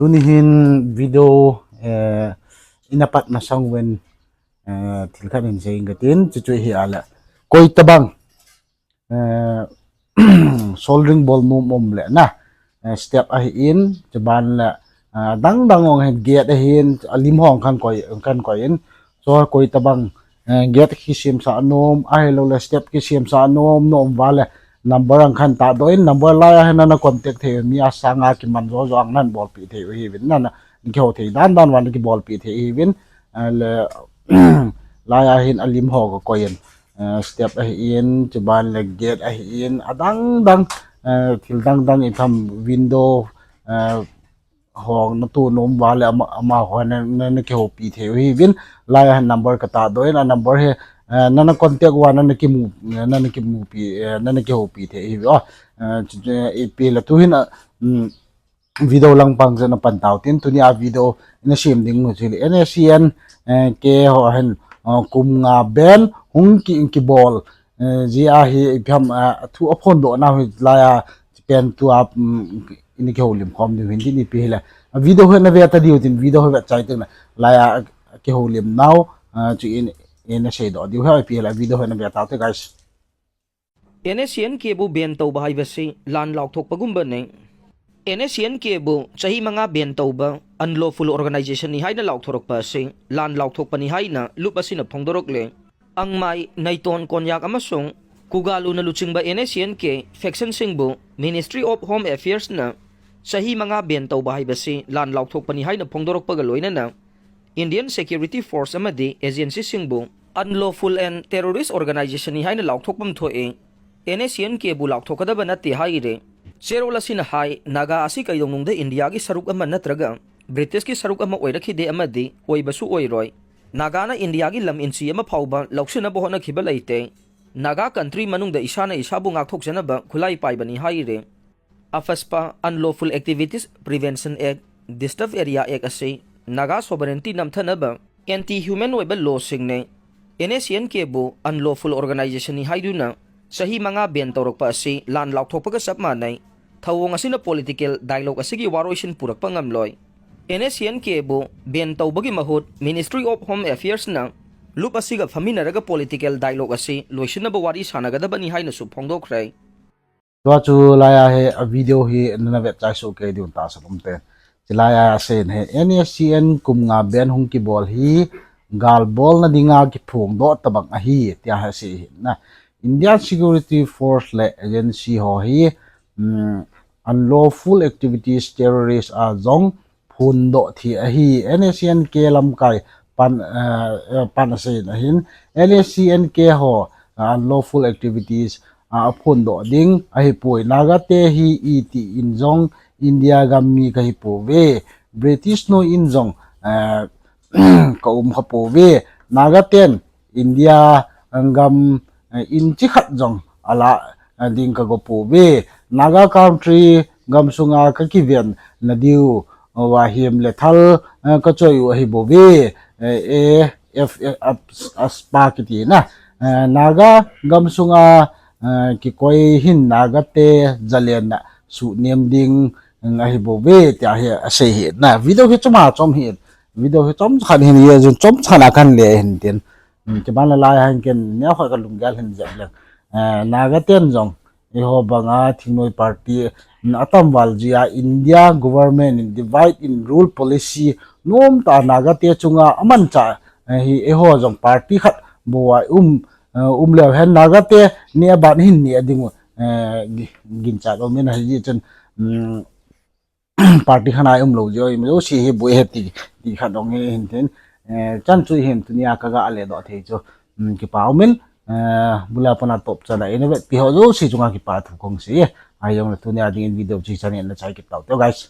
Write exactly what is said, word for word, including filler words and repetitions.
Tuni hin video, eh, ina pat masang uvin, eh, thil khat hin sei inge katin, chuchu hi ahile. Koi tabang, eh, soldering bol nom um le na, eh, step ahin, chuban le, eh, dang dang ong hin gate ahin, alim ho khan koi, khan koi in, so koi tabang, eh, gate kisem sa nom, ahilou le step kisem sa nom, nom uva le number ang khan tahdoh in, number lai a hin nana contact thei, mi asanga kiman jo jo ang nan bolpi thei u hi uvin, nana, na kihou thei dan dan uva na kibolpi thei u hi uvin, eh, le, lai a hin alim ho kakoi in, eh, step ahin, chuban le gate ahin, adang dang, eh, thil dang dang i tham window, eh, ho na tu nom uva le ama, amaho na, na, na kihoupi thei u hi uvin, lai a hin number katahdoh in, a number hi, eh, nana contact uva nana kimu, nana kimupi, eh, nana kihoupi thei u hi uvin. Oh, eh, chu, eh, ipi le tu hin, ah, um, video lang pang chu na pan tau tin, tuni a video ina sem ding u chu le N S C N, eh, K ho hin, eh, kum nga ban hung ki, kibol, eh, ji a hi ipi ham, eh, thu aphondoh nau hi lai a pen tu a, um, ina kihoulim khom diu hin tin ipi hile. A video hi na ve ta diu tin video hi vet chai teng le lai a kihoulim nau, ah, chu in, ina seidoh diu hi ipi hile video hi na ve tau te guys. N S C N K bu ban touba haibasi lan laukthokpa gumba nei. N S C N K bu chahi manga ban touba unlawful organization ni haina laukthorokpa si lan laukthokpa ni haina lup asina phongdorok le. Angmai, Naiton, Konyak amasung Kugaluna luchingba N S C N K faction singbu Ministry of Home Affairs na chahi manga ban touba haibasi lan laukthokpa ni haina phongdorokpa ga loinana Indian Security Force amadi agency singbu unlawful and terrorist organization ni haina laukthokpam thoi. N S C N K bu laukthok kadaba nate haire. Cherol asina hai, Naga asi kaidong nungda India gi saruk ama natraga British gi saruk ama oira khide amadi oibasu oiroi. Naga na India gi lam inchi ama phauba lauksinaba hona khiba leite. Naga country manungda isana isabu ngakthok janaba khulai paiba ni haire. Afaspa Unlawful Activities Prevention Act, Disturbed Area Act asi, Naga sovereignty namthanaba, anti-human oiba law singne. N S C N K bu unlawful organization ni haiduna, chahi manga ban tourokpa asi, lan laukthokpa ga sapma nei. Thawong asina political dialogue asigi waroisin purakpa ngamloi. N S C N K bu ban toubagi mahut, Ministry of Home Affairs na, lup asiga phaminaraga political dialogue asi, loisinaba wari sanagadaba ni haina su phongdokhre. Tua chu lai a hi a video hi nana vet chai soh kei diu tahsa pum te. Chu lai a asei hi N S C N kum nga ban hung kibol hi gal bolna dinga kiphongdoh tabang ahi tia hi asei hi na. Indian Security Force le agency ho hi, um, unlawful activities terrorist a jong phondoh thei ahi. N S C N K lamkai pan, eh, eh, pan asei na hin N S C N K ho, ah, unlawful activities, ah, aphondoh ding ahipoi. Naga te hi iti in jong India gam mi kahipouve. British noi in jong, eh, kaum khapouve. Naga ten India gam, eh, inchi khat jong ala, eh, ding kagopouve. Naga country gam sunga kakiven nadiu va him le thal, eh, kachoi u ahibouve. Eh, A F, eh, as-, aspa kiti na. Eh, Naga gam sunga, eh, kikoi hin Naga te zalenna suhnem ding, eh, ahibouve tia hi asei hi na. Video hi chom a chom hi. Video hi chomcha khat hin, ye jun chomcha na kan le hin tin. Hmm, kiban la lai han ken neo kha kalunggel hin jep leng. Eh, Naga ten jong, eiho banga thingnoi party, hmm, atamval jia India government in divide and rule policy nomtah Naga te chunga amanchah, eh, hi eiho jong party khat bou a um, eh, um leu hen Naga te neh a ban hin neh ding u, eh, gi-, ginchat um in ahi jeh chun, hmm, party khat a umlou jeh, umlou si hi bou he ti, ti khat dong hi hin tin. Eh, chan chu hin tunia kaga ledoh thei chu, hmm, kipa umin, eh, bula pana top chan a ina vetpi ho jouse chunga kipa thu kong sei. Ahi jongle tunia dingin video chu chan in na chai kit tau te guys.